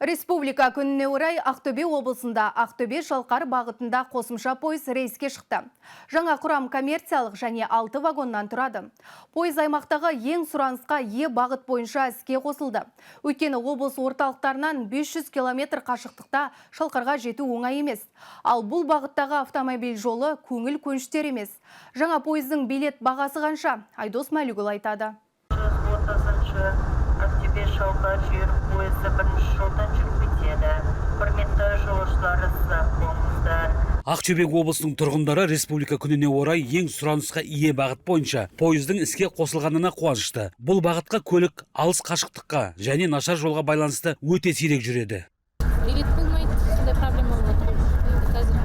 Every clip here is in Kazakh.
Республика күніне орай Ақтөбе облысында Ақтөбе Шалқар бағытында қосымша пойыз рейске шықты. Жаңа құрам коммерциялық және 6 вагоннан тұрады. Пойыз аймақтағы ең сұранысқа ие бағыт бойынша іске қосылды. Өйткені облыс орталықтарынан 500 километр қашықтықта Шалқарға жету оңай емес. Ал бұл бағыттағы автомобиль жолы көңіл көншітер емес. Жаңа пойыздың билет бағасы қанша? Айдос Мәлікұлы айтады. 130-шы Ақтөбе Шалқар жүйрік пойызы бірінші жолдан жүріп өтеді. Құрметті жолаушылар, сақ болыңыздар. Ақтөбе облысының тұрғындары Республика күніне орай ең сұранысқа ие бағыт бойынша пойыздың іске қосылғанына қуанышты. Бұл бағытқа көлік алыс қашықтыққа және нашар жолға байланысты өте сирек жүреді. Билет болмайды, сондай проблема болып отыр. Енді қазір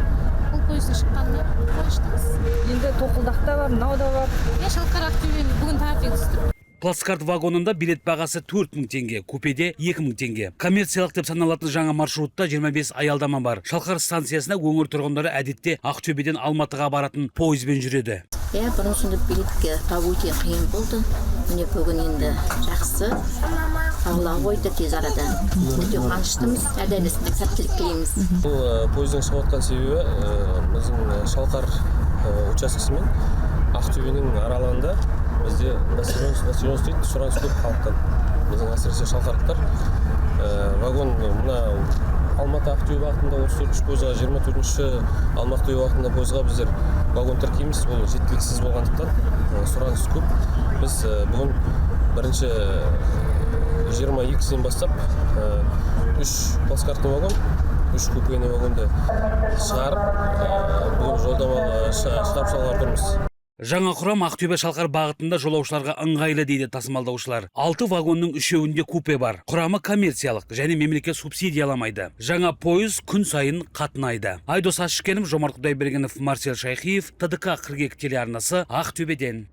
бұл пойыздың шыққанына қуаныштымыз. Енді тоқылдақ та бар, мынау да бар. Иә, Шалқар Ақтөбе бүгін таңертең түстім. Плацкарт вагонында билет бағасы 4000 теңге, купеде 2000 теңге. Коммерциялық деп саналатын жаңа маршрутта 25 аялдама бар. Шалқар станциясына өңір тұрғындары әдетте Ақтөбеден Алматыға баратын пойызбен жүреді. Иә, бұрын сонда билетке табу өте қиын болды. Міне, бүгін енді жақсы. Алла қойды тез арада. Өте қуаныштымыз. Әділетсіздік, сәттілік тілейміз. Бұл пойыздың шығып жатқан себебі біздің Шалқар учаскесі мен Ақтөбенің аралығында бізде населенность дейді, сұраныс көп халықтан. Біздің, әсіресе, шалқарлықтар. Вагон мына Алматы Ақтөбе бағытында 34-ші пойызға, 24-ші Алма Ақтөбе бағытында пойызға біздер вагон тіркейміз. Ол жеткіліксіз болғандықтан, сұраныс көп. Біз бүгін бірінші 22-сінен бастап үш плацкартный вагон, үш купейный вагонды шығарып, бүгін жолдама шығарып салғалы тұрмыз. Жаңа құрам Ақтөбе Шалқар бағытында жолаушыларға ыңғайлы дейді тасымалдаушылар. Алты вагонның үшеуінде купе бар. Құрамы коммерциялық және мемлекет субсидияламайды. Жаңа пойыз күн сайын қатынайды. Айдос Ашкенов, Жомарт Құдайбергенов, Марсел Шайхиев, ТДК 42 телеарнасы, Ақтөбеден.